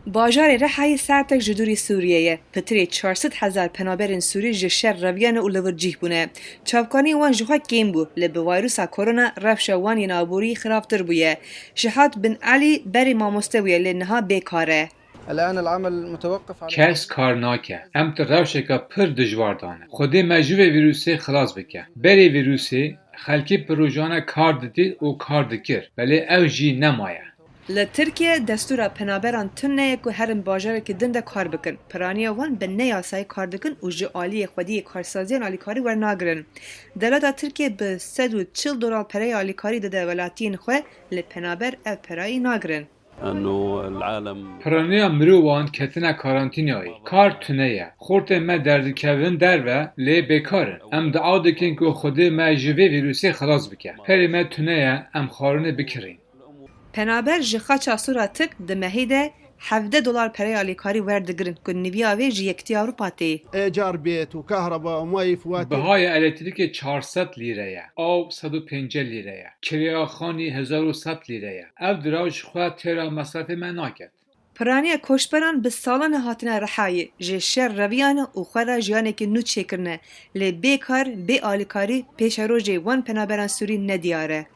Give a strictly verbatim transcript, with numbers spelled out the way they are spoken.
Bajarê Rihayê saetek ji dûrî Sûriyê ye. Pitirê çar sed hezar penaberên Sûrî ji şer reviyane û li vir cih bûne. Çavkanî wan jixwe kêm bû, lê bi vayrusa korona rewşa wan yên aborî xirabtir bûye. Şihat bin Elî berê mamoste bûye, lê niha bêkar e. الآن العمل متوقف على Kes kar nake. Em di rewşeke pir dijwar de ne. Xwedê me ji vê vîrusê xilas bike. Berê vîrusê, xelkê bi rojane kar didît û kar dikir. Belê ew jî nemaye. Li Tirkiye destûra penaberan tune ye ku herin bajarekî din de kar bikin. Piraniya wan bi neyasayî kar dikin û ji aliyê xwediyê karsaziyan alîkarî wernagirin. Dewleta Tirkiye bi sed û çil dolar pereyê alîkarî dide welatiyên xwe, lê penaber ev perayî nagirin. انه العالم Piraniya mirovan ketine karantînayê. Kar tune ye. Xortên me derdikevin derve, lê bêkar in. Em dua dikin ku Xwedê me ji vê vîrusê xilas bike. Perê me tune ye, em xwarinê bikirîn. Penaber ji xaça Sura Tirk di mehê de hevdeh dolar pereyê alîkarî werdigirin ku niviya vê ji Yekîtiya Ewropa tê. ايجار بيت وكهرباء ومي فواتير. Bihaya elektrîkê çar sed lîre ye, av sed û pêncî lîre ye, kirêya xanî hezar û sed lîre ye. Ev dira ji xwe têra mesrefê me naket. Piraniya koçberan bi salan e hatine Rihayê, ji şer reviyane û xwe re jiyanekî nû çêkirine, lê bê kar, bê alîkarî pêşerojê wan penaberan Sûrî nediyar e.